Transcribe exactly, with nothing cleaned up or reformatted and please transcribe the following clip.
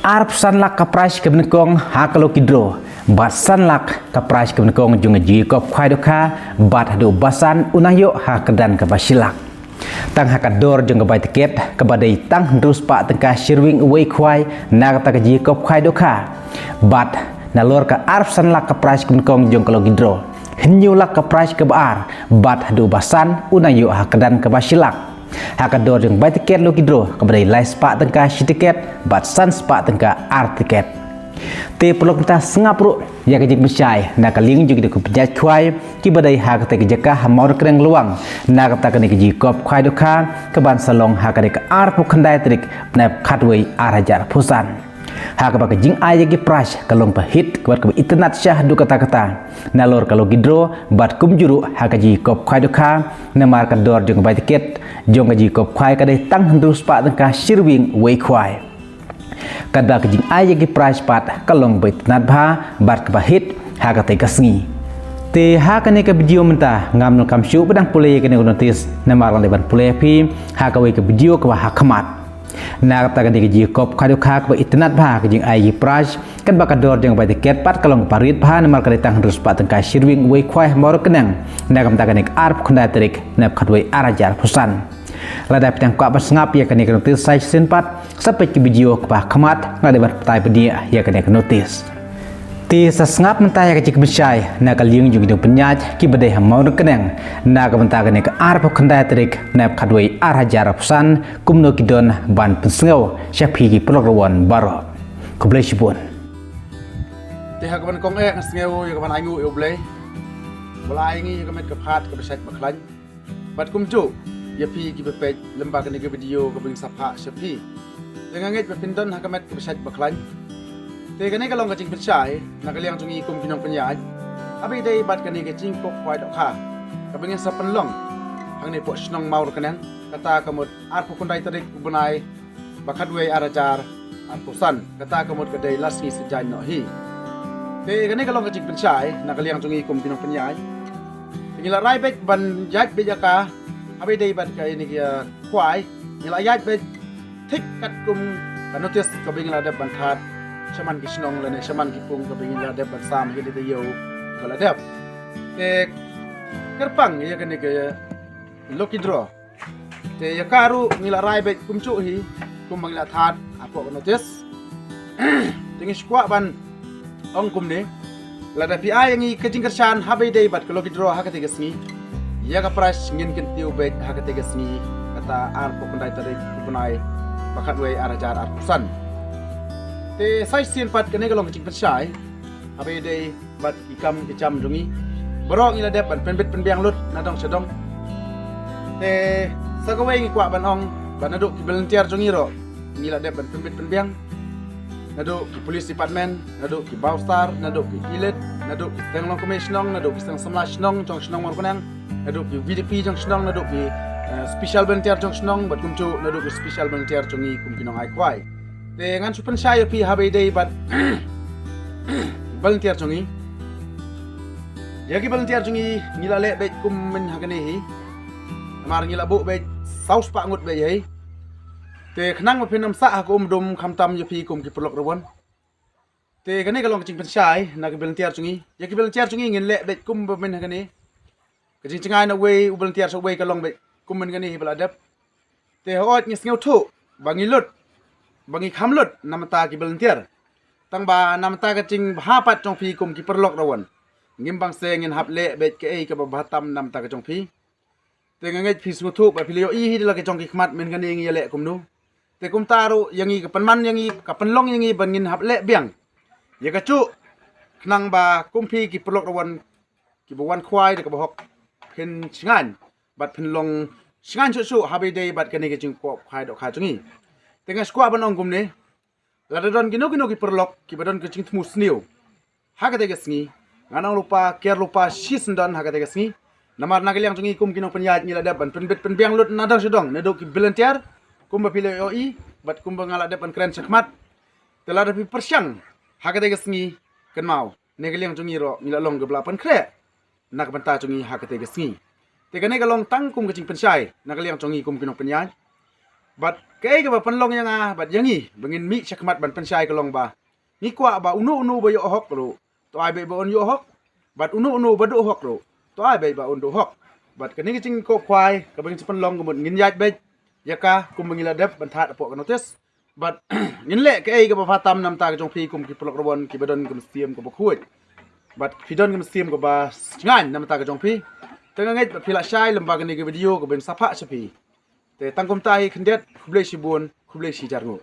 arphew san lak ka prize kaba nyngkong ha ka lucky draw bad san lak ka prize kaba nyngkong jong ka jingïakop khwai dohkha bad haduh ba san u nang ïoh ha ka kyrdan kaba shi lak. Tang ha ka dor jong ka bai tiket kaba dei tang hynriew spah tyngka shi rwing uwei khwai na kata ka jingïakop khwai dohkha. Bad nalor ka arphew san lak ka prize kaba nyngkong jong ka lucky draw, hynñiew lak ka prize kaba ar bad haduh ba san u nang ïoh ha ka kyrdan kaba shi lak. Ha ka dor jong ka bai tiket lucky draw kaba dei lai spah tyngka shi tiket bad san spah tyngka ar tiket. Te paralok, mynta sngap ruh ïa ka jingpynshai na ka liang jong ki dei ki pynïaid khwai kiba dei ha kata ka jaka ha Mawryngkneng Lawang na kata kane ka jingïakop khwai dohkha kaban sa long ha kane ka arphew khyndai tarik bnai khatwei ar hajar arphew san. Ha kaba ka jingai ïa ki prize ka long ba hit kaba, kaba itynnad shah haduh katta katta. Nalor ka lucky draw bad kumjuh ruh ha ka jingïakop khwai dohkha, namar ka dor jong ka bai tiket jong ka jingïakop khwai ka dei tang hynriew spah tyngka shi rwing uwei khwai. Katba ka jingai ïa ki prize pat ka long ba itynnad bha bad kaba hit ha katei ka sngi. Te ha kane ka video mynta ngam donkam shuh ba dang pule ïa kane ka notice, namar nga dei ban pule ïa phi ha kawei ka video kaba ha khmat. Na kata kane ka jingïakop khwai dohkha kaba itynnad bha, ka jingai ïa ki prize, katba ka dor jong ka bai tiket pat ka long kaba rit bha, namar ka dei tang hynriew spah tyngka shi rwing uwei khwai ha Mawryngkneng na ka bynta kane ka arphew khyndai tarik bnai khatwei ar hajar arphew san. Lada phi dang kwah ban sngap ïa kane ka notice sa shisien pat, sa peit ka video kaba ha khmat, nga dei ban batai bniah ïa kane ka notice. Te sa sngap mynta ïa ka jingpynshai na ka liang jong ki nongpynïaid kiba dei ha Mawryngkneng na ka bynta kane ka arphew khyndai tarik bnai khatwei ar hajar arphew san, kumno ki don ban pynsngew sha phi ki paralok rawon baroh. Khublei shibun. Te ha kaba nyngkong eh nga sngew ïa kaban ainguh ïa U Blei ba la ai ngi ïa ka met ka phad kaba shait ba khlaiñ. Bad kumjuh ïa phi kiba peit lyngba kane ka video kaba ngin sa phah sha phi. Te nga ngeit ba phin don ha ka met kaba shait ba khlaiñ. Te kane ka long ka jingpynshai na ka liang jong ngi kum ki nongpynïaid haba ïadei bad kane ka jingïakop khwai dohkha kaba ngin sa pynlong hangne hapoh shnong Mawryngkneng, kata ka mut arphew khyndai tarik u bnai ba khatwei ar hajar arphew san, kata ka mut ka dei la sngi Saitjaiñ noh hi. Te kane ka long ka jingpynshai na ka liang jong ngi kum ki nongpynïaid. Te ngi la rai beit ban ïaid beit ïa ka haba ïadei bad kane ka khwai, ngi la ïaid beit thik katkum ka notice kaba ngi la dep ban thad shaman ki shnong lane shaman ki pung kaba ngi la dep ban sam ha ki taïew ba la dep. Te kyrpang ïa kane ka lucky draw. Te ïa ka ruh ngi la rai beit kumjuh hi kumba ngi la thad hapoh ka notice. Te ngi shu kwah ban ong kumne, lada phi ai ïa ngi ka jingkyrshan haba ïadei bad ka lucky draw ha katei ka sngi, ïa ka prize ngin kyntiew beit ha katei ka sngi, kata arphew khyndai tarik u bnai ba khatwei ar hajar arphew san. Te sa shisien pat kane ka long ka jingpynshai haba ïadei bad ki kam ki jam jong ngi. Baroh ngi la dep ban pynbit pynbiang lut na dong sha dong. Te sa kawei ngi kwah ban ong ba naduh ki volunteer jong ngi ruh ngi la dep ban pynbit pynbiang. Naduh ki police department, naduh ki Bawstar, naduh ki elite, naduh ki seng longkmie shnong, naduh ki seng samla shnong jong shnong Mawryngkneng, naduh ki V D P jong shnong, naduh ki, eh, special volunteer jong shnong, bad kumjuh naduh ki special volunteer jong ngi kum ki nongai khwai. Te ngan shu pynshai ïa phi haba ïadei bad volunteer jong ngi. Ïa ki volunteer jong ngi ngi la leh beit kum mynhynne hi. Namar ngi la buh beit saw spah ngut beit hi. Te khnang ba phin ym sah ha ka um dum khamtam ïa phi kum ki paralok rawon. Te kane ka long ka jingpynshai na ki volunteer jong ngi. Ïa ki volunteer jong ngi ngin leh beit kumba mynhynne. Ka jingjngai na uwei u volunteer sha uwei ka long beit kum mynhynne hi ba la dep. Te hooid ngi sngewthuh ba ngi lut, ba ngi kham lut na bynta ki volunteer. Tang ba na bynta ka jingbha pat jong phi kum ki paralok rawon, ngim bang se ngin hap leh beit kaei kaba bha tam na bynta ka jong phi. Te nga ngeit phi sngewthuh ba phi la ïohi hi da la ki jong ki khmat mynhynne ngi ïaleh kumno. Te kumta ruh ïa ngi ka pynman ïa ngi, ka pynlong ïa ngi ban ngin hap leh biang ïa kajuh, khnang ba kum phi ki paralok rawon kiba wan khwai da kaba hok phin shngaiñ bad phin long shngaiñ shuh shuh haba ïadei bad kane ka jingïakop khwai dohkha jong ngi. Te nga shu kwah ban ong kumne, lada don kino kino ki paralok kiba don ka jingthmu sniew ha katei ka sngi, ngan ong lypa, kiar lypa shisyndon ha katei ka sngi. Namar na ka liang jong ngi kum ki nongpynïaid ngi la dep ban pynbit pynbiang lut na dong sha dong, naduh ki volunteer kumba phi la ïohi bad kumba nga la dep ban kren shakhmat. Te lada phi pyrshang ha katei ka sngi, kynmaw, na ka liang jong ngi ruh ngi la long kiba la pynkhreh na ka bynta jong ngi ha katei ka sngi. Te kane ka long tang kum ka jingpynshai na ka liang jong ngi kum ki nongpynïaid. Bad kaei kaba pynlong ïa nga bad ïa ngi ba ngin mih shakhmat ban pynshai ka long ba ngi kwah ba uno uno ba ïoh hok ruh to ai beit ba un ïoh hok, bad uno uno ba duh hok ruh to ai beit ba un duh hok. Bad kane ka jingkop khwai kaba ngin sa pynlong ka mut ngin ïaid beit ïa ka kumba ngi la dep ban thad hapoh ka notice. Bad ngin leh kaei kaba bha tam namar ka jong phi kum ki paralok riewbon kiba don ka mynsiem kaba khuid. Bad phi don ka mynsiem kaba sngewbha namar ka jong phi. Te nga ngeit ba phi la shai lem bad kane ka video kaba ngin sa phah sha phi. Te tang kumta hi khyndiat, khublei shibun, khublei shi jar nguh.